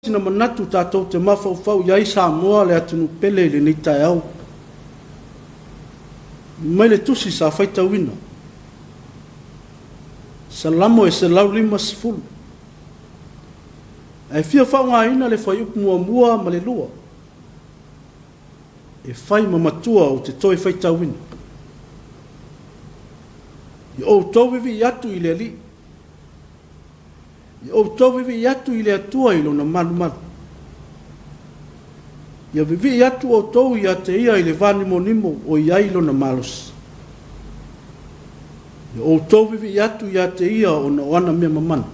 Sina manatu tatou te mafaufau i ai Samoa le atunuu pele i lenei taeao. Mai le tusi sa faitauina, Salamo e 150. Ae fia faaaogaina le fuaiupu muamua ma le lua e fai ma matua ou te toe faitauina. Ia outou vivii atu i le Alii. Ia outou vivii atu i le Atua i Lona malumalu. Ia vivii atu outou ia te Ia i le vanimonimo o i ai Lona malosi. Ia outou vivii atu ia te Ia ona o ana mea mamana.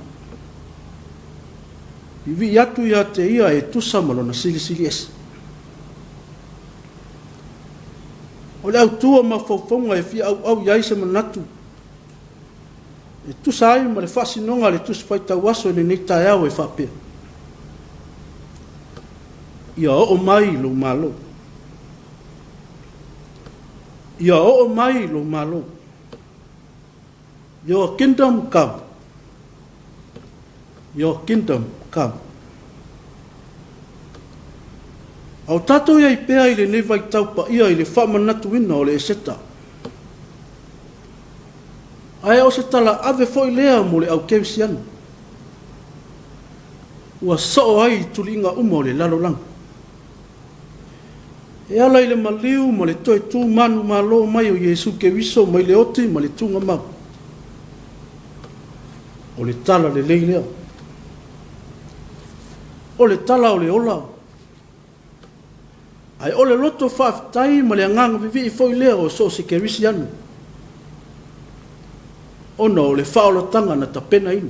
Vivii atu ia te Ia e tusa ma Lona silisili ese. O le autu o mafaufauga e fia auau i ai se manatu E tusa ai ma le faasinoga a le Tusi Faitau Aso i lenei taeao e faapea, Ia oo mai lou Malo. Ia oo mai lou Malo. Your kingdom come. Your kingdom come. A o tatou i ai pea i lenei vaitau paia i le faamanatuina o le Eseta, Ae o se tala ave foi lea mo le au kerisiano ua soo ai i tuliga uma o le lalolagi. E ala i le maliu ma le toe tu manumalo mai o Iesu Keriso mai le oti ma le tugamau. O le tala lelei lea. O le tala o le ola. Ae o le loto faafetai ma le agaga vivii foi lea o so o se Kerisiano, ona o le faaolataga na tapenaina,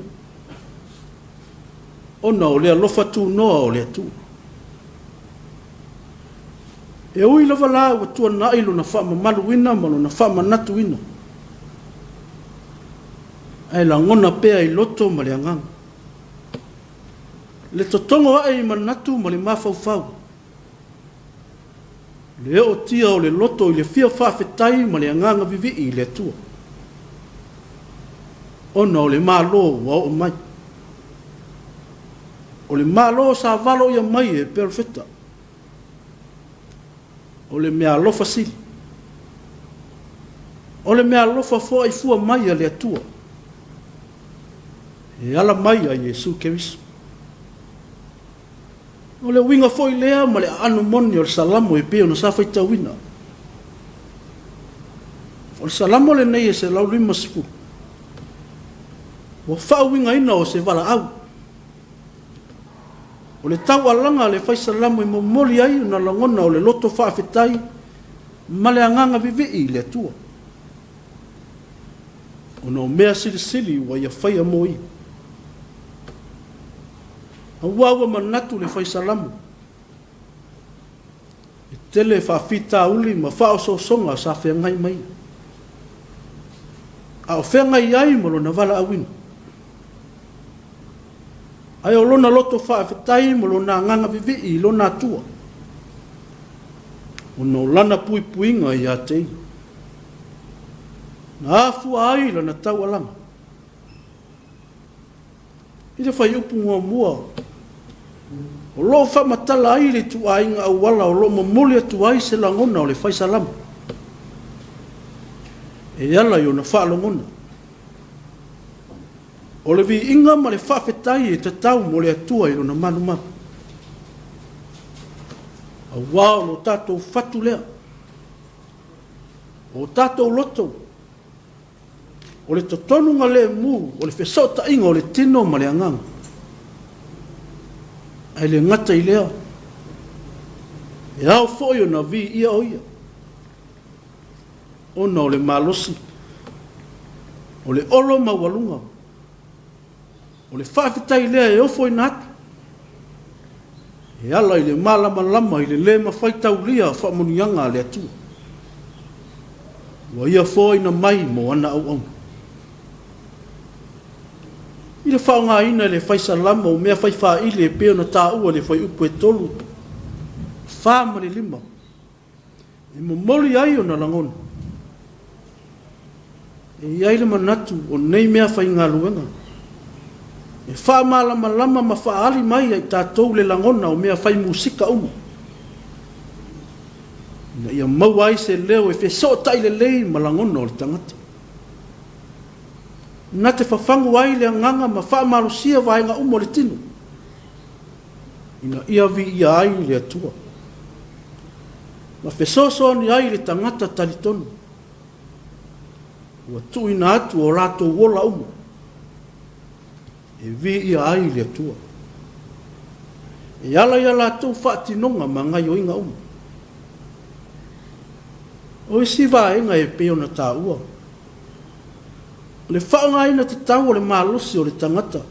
ona o le alofa tunoa o le Atua. E ui lava la ua tuanai lona faamamaluina ma lona faamanatuina, ae lagona pea i loto ma le agaga. Le totogo ae i manatu ma le mafaufau, le ootia o le loto i le fia faafetai ma le agaga vivii i le Atua, ona o le Malo ua oo mai. O le Malo sa valoia mai e Perofeta. O le meaalofa sili. O le meaalofa foaifua mai a le Atua. E ala mai a Iesu Keriso. O le uiga foi lea ma le aano moni o le Salamo e pei ona sa faitauina. O le Salamo lenei e 150, ua faauigaina o se valaau. O le taualaga a le fai Salamo e momoli ai ona lagona o le loto faafetai ma le agaga vivii i le Atua. Ona o mea silisili ua ia faia mo ia. Aua ua manatu le fai Salamo, e tele faafitauli ma faaosoosoga sa feagai ma ia, a o feagai ai ma lona valaauina. Ae o lona loto faafetai ma lona agaga vivii i lona Atua, ona o lana puipuiga ia te ia. Na afua ai lana taualaga. I le fuaiupu muamua, o lo o faamatala ai le ituaiga auala o lo o momoli atu ai se lagona o le fai salamo e ala i ona faalogona. O le viiga ma le faafetai e tatau mo le Atua i Lona malumalu. Aua o lo tatou fatu lea, o tatou loto, o le totonuga lemu o le fesootaiga o le tino ma le agaga. Ae le gata i lea, e ao foi ona viia o ia, ona o le malosi, o le olo maualuga, o le faafetai lea e ofoina atu, e ala i le malamalama i le le mafai taulia faamanuiaga a le Atua, ua Ia foaina mai mo ana auauna. I le faaaogaina e le fai Salamo o mea fai faaili e pei ona taua i le fuaiupu e 3, 4 ma le 5, e momoli ai ona lagona. E i ai le manatu o nei mea faigaluega. E faamalamalama ma faaali mai ia i tatou le lagona o mea fai musika uma, ina ia maua ai se leo e fesootai lelei ma lagona o le tagata. Na te fafagu ai le agaga ma faamalosia vaega uma o le tino, ina ia viia ai le Atua, ma fesoasoani ai le tagata talitonu ua tuuina atu o latou ola uma e viia ai le Atua, e ala i a latou faatinoga ma gaioiga uma. O isi vaega e pei ona taua, o le faaaogaina tatau o le malosi o le tagata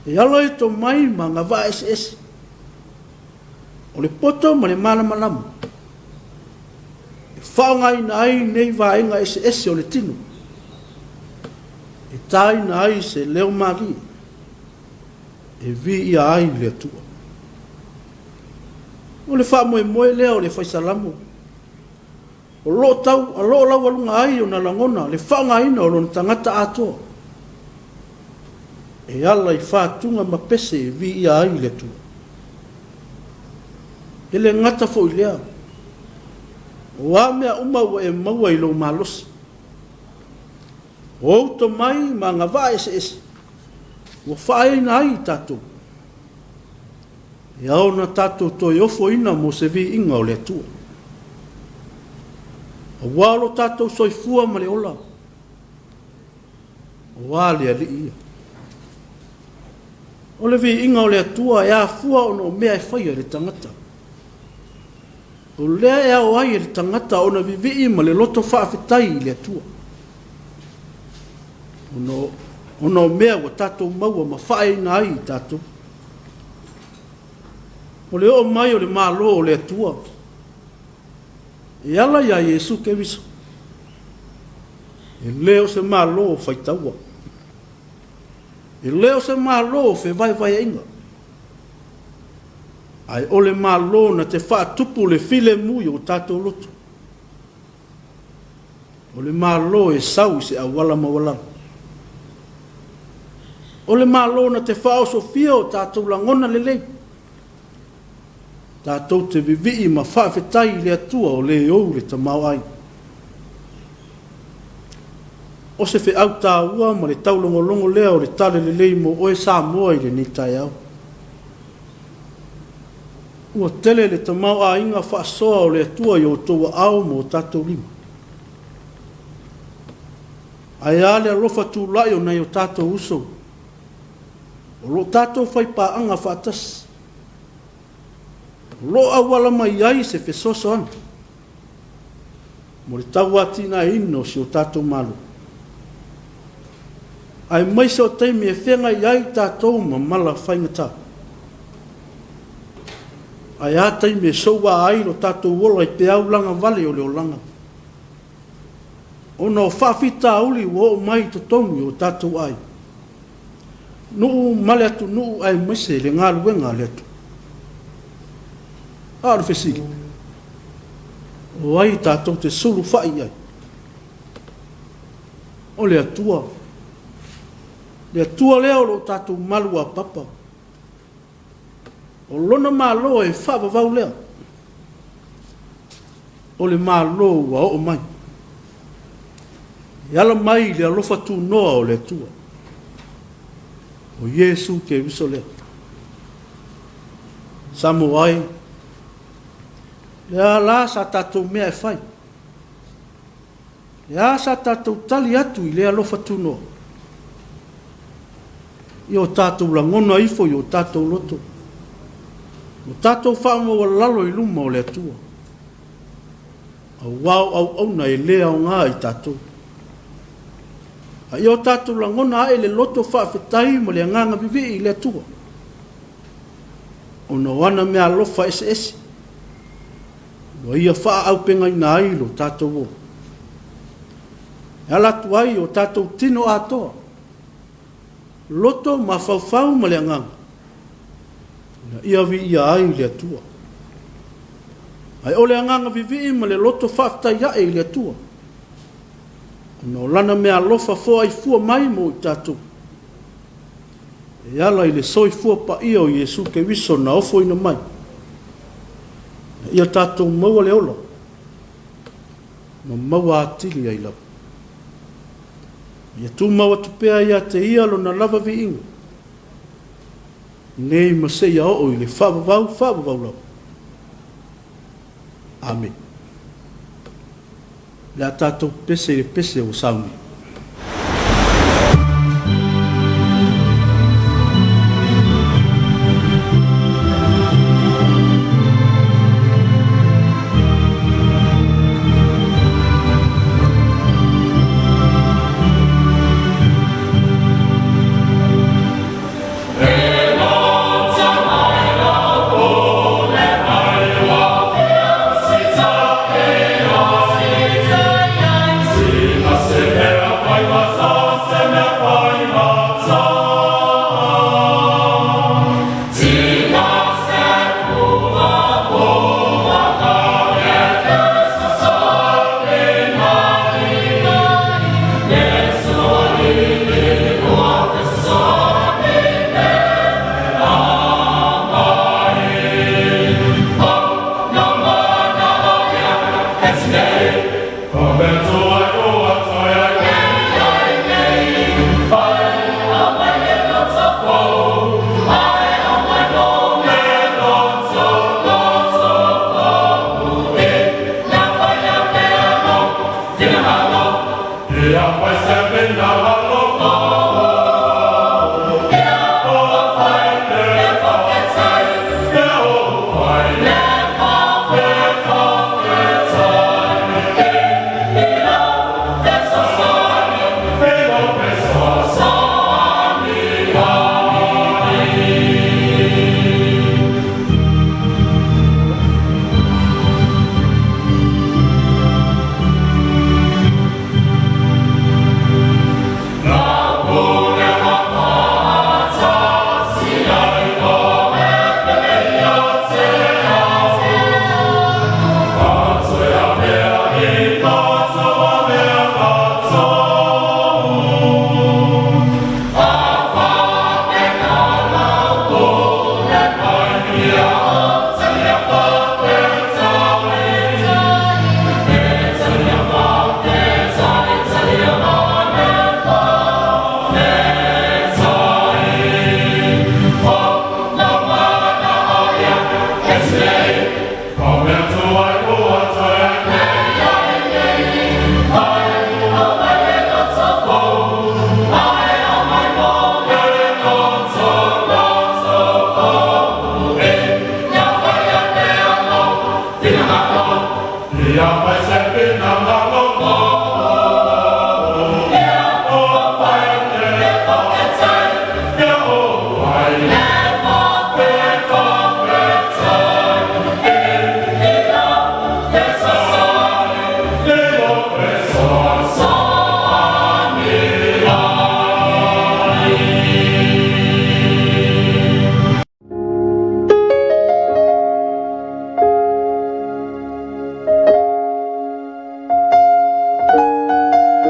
e ala i tomai ma agavaa eseese, o le poto ma le malamalama e faaaogaina ai nei vaega eseese o le tino e taina ai se leo malie e viia ai le Atua. O le faamoemoe lea o le Fai Salamo o lo o tau, o lo o laualuga ai ona lagona le faaaogaina o lona tagata atoa e ala i fatuga ma pese e viia ai le Atua. E le gata foi i lea, o a mea uma ua e maua i lou malosi, o ou tomai ma agavaa eseese ua faaeaina ai i tatou, e ao ona tatou toe ofoina mo se viiga o le Atua. Aua o lo tatou soifua ma le ola, o a le Alii ia. O le viiga o le Atua e afua ona o mea e faia e le tagata. O lea e ao ai e le tagata ona vivii ma le loto faafetai i le Atua, ona o mea ua tatou maua ma faaeaina ai i tatou. O le oo mai o le Malo o le Atua e ala iā Iesu Keriso, e le o se Malo o faitaua, e le o se Malo o fevaevaeaiga, ae o le Malo na te faatupu le filemu i o tatou loto. O le Malo e sau i se auala maualalo. O le Malo na te faaosofia o tatou lagona lelei, tatou te vivii ma faafetai i le Atua o le ou le tamaoaiga. O se feau taua ma le taulogologo lea o le tala lelei mo oe Samoa i lenei taeao. Ua tele le tamaoaiga faasoa o le Atua i outou aao ma o tatou lima. Ae a le alofa tulai o nai o tatou uso o lo o tatou faipaaga faatasi, o lo o auala mai ai se fesoasoani mo le tauatiaeina o si o tatou Malo, aemaise o taimi e feagai ai tatou ma mala faigata. Ae a taimi e soua ai lo tatou ola i peau lagavale o le olaga, ona o faafitauli ua oo mai i totonu i o tatou aiga, nuu ma le atunuu aemaise le galuega a le Atua. A o le fesili, o ai tatou te sulufai i ai? O le Atua. Le Atua lea o lo o tatou maluapapa. O Lona Malo e faavavau lea. O le Malo ua oo mai. E ala mai i le alofa tunoa o le Atua. O Iesu Keriso lea. Samoa e, le a la sa tatou mea e fai? Le a sa tatou tali atu i lea alofa tunoa? I o tatou lagona ifo i o tatou loto, o tatou faamaualalo i luma o le Atua, aua o auauna e le aoga i tatou. A ia o tatou lagona ae le loto faafetai ma le agaga vivii i le Atua, ona o ana meaalofa eseese ua ia faaaupegaina ai lo tatou ola. E ala atu ai o tatou tino atoa, loto, mafaufau ma le agaga, ina ia viia ai le Atua. Ae o le agaga vivii ma le loto faafetai ae i le Atua, ona o lana meaalofa foai fua mai mo i tatou. E ala i le soifua paia o Iesu Keriso na ofoina mai, ina ia tatou maua le ola ma maua atili ai lava. Ia tumau atu pea ia te Ia Lona lava viiga, nei ma seia oo i le faavavau faavavau lava. Amene. O le a tatou pese i le pese ua saunia.